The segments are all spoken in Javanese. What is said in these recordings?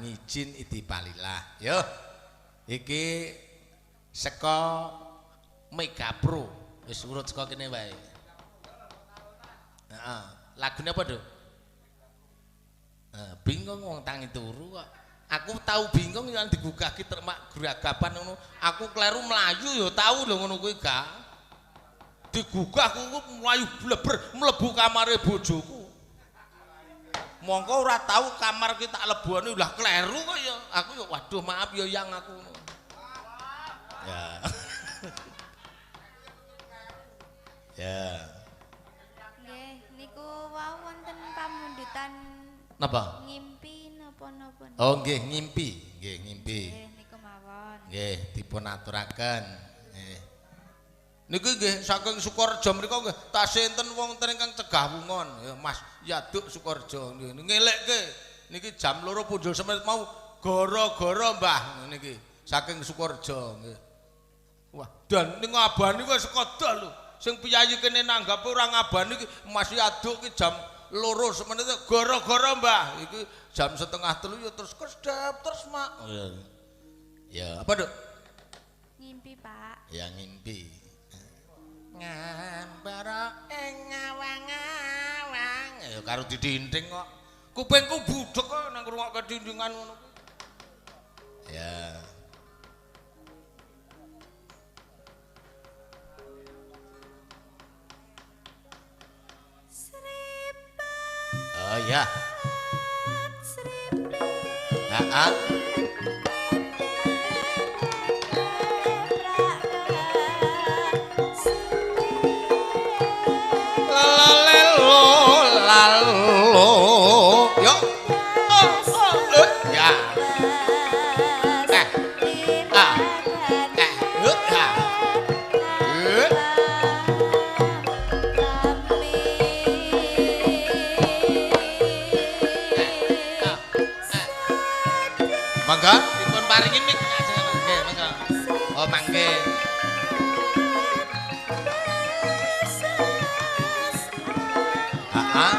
Ngijin itipalillah. Yo. Iki saka Mega Pro. Wis urut saka kene wae. Heeh. Lagune apa, Duk? Bingung wong tangi turu kok. Aku tau bingung yang digugah ki termak gragapan ngono. Aku kleru mlayu ya tau lho ngono kuwi gak. Digugah ku mlayu bleber mlebu kamare bojoku. Mongko ora tau kamar ki tak lebone lah kleru kok ya. Aku ya waduh maaf ya yang aku. Ya. Ya. Nggih, niku wau wonten pamundutan napa? Ngimpi napa-napa. Oh nggih, ngimpi. Nggih, ngimpi. Nggih, niku mawon. Nggih, dipun aturaken. Nggih. Niku nggih saking Sukorejo mriku nggih tasih enten wong ten ingkang cegah wungon. Ya Mas Yaduk Sukorejo ngelekke niki jam 2 punjul semenit mau gara-gara Mbah niki saking Sukorejo nggih. Wah, dan ning ngabani wis sekodah lho. Sing piyayi kene nanggape ora ngabani iki Mas Yaduk ki jam 2 semenit gara-gara Mbah iki jam 2:30 ya terus kedap terus mak. Oh, ya. Ya, apa Duk? Ngimpi, Pak. Ya ngimpi. Ngambara ing awang-awang. Ya karo didinding kok. Kupingku budhek kok nang ngrungokke dindingan ngono kuwi. Ya. Oh ya. Heeh. Lalo yo. Ya. Eh. Ah. Eh. Ah. Eh. Mangga dipun paringi mik nggih mangga. Oh mangke. Heeh.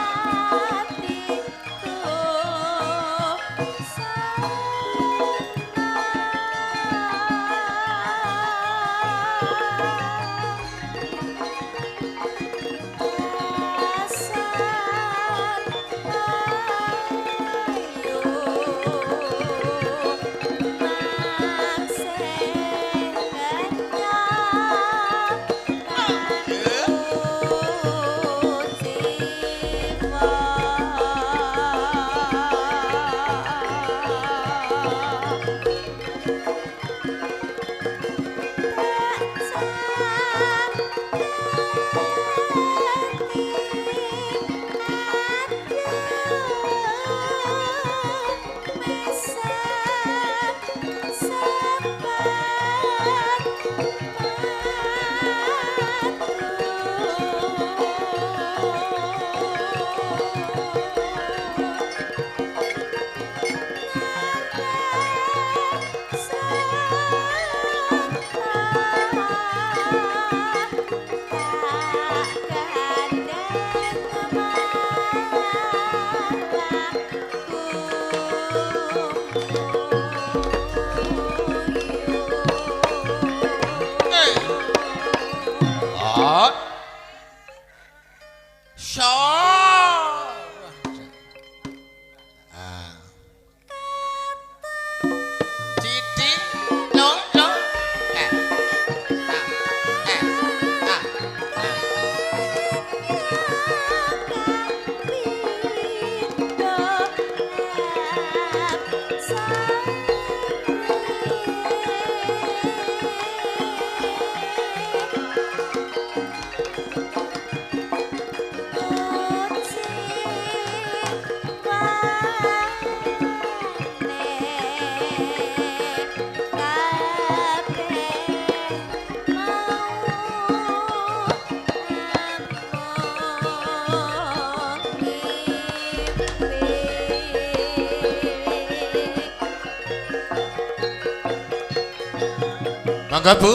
Mangga Bu.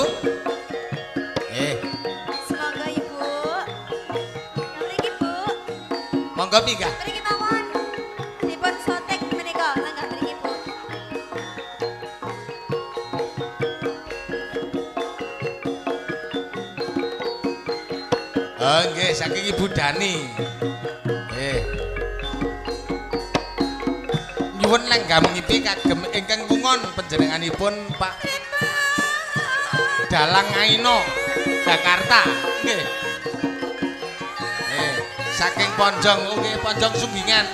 Semoga Ibu. Mriki Bu. Monggo mika. Mriki mawon. Dipun sotek menika, lenggah mriki Bu. Oh nggih, saking Ibu Dani. Nggih. Nyuwun langgam ngipi kagem ingkang wungon panjenenganipun Pak Dalang Aino Jakarta. Nggih. Nggih, saking Ponjong, nggih Ponjong Sunggingan.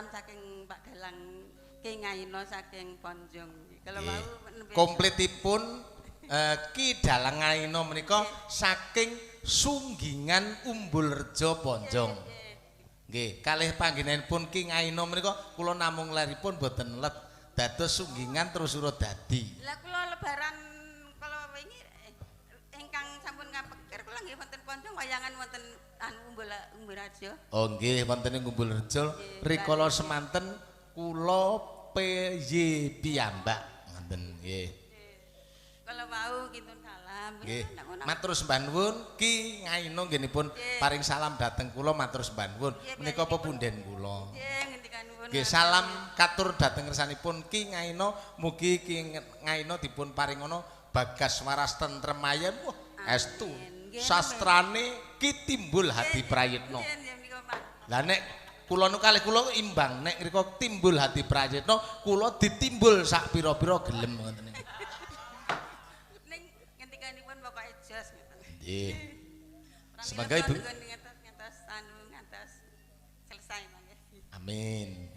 Saking Pak Dalang Ki Ngaino saking Ponjong. Kalau mau komplitipun Ki Dalang Ngaino menika saking Sunggingan Umbulrejo Ponjong. Nggih, kalih panggenanipun Ki Ngaino menika kula namung leripun boten let dados Sunggingan terus Surodadi. Lah kula lebaran kala wingi ingkang sampun kapekir kula nggih wonten Ponjong wayangan wonten anu Umbulrejo. Oh nggih wonten ing Umbulrejo rikala semanten kula PY piyambak ngoten nggih. Kala wau kinten salam. Nggih. Matur sembah nuwun Ki Ngaino nggenipun paring salam dhateng kula matur sembah nuwun. Menika pepunden kula. Nggih ngendikan nuwun. Nggih salam katur dhateng ngersanipun Ki Ngaino mugi Ki Ngaino dipun paringana bagas waras tentrem ayem. Wah estu. Sastrane Ki Timbul Hadi Prayitno. Lah nek kula nu kalih kula imbang nek ngriko Timbul Hadi Prayitno kula ditimbul sak pira-pira gelem ngoten niku. Ning ngendikanipun pokoke jos ngoten. Nggih. Semoga Ibu ngantos anu ngantos selesai mangke. Amin.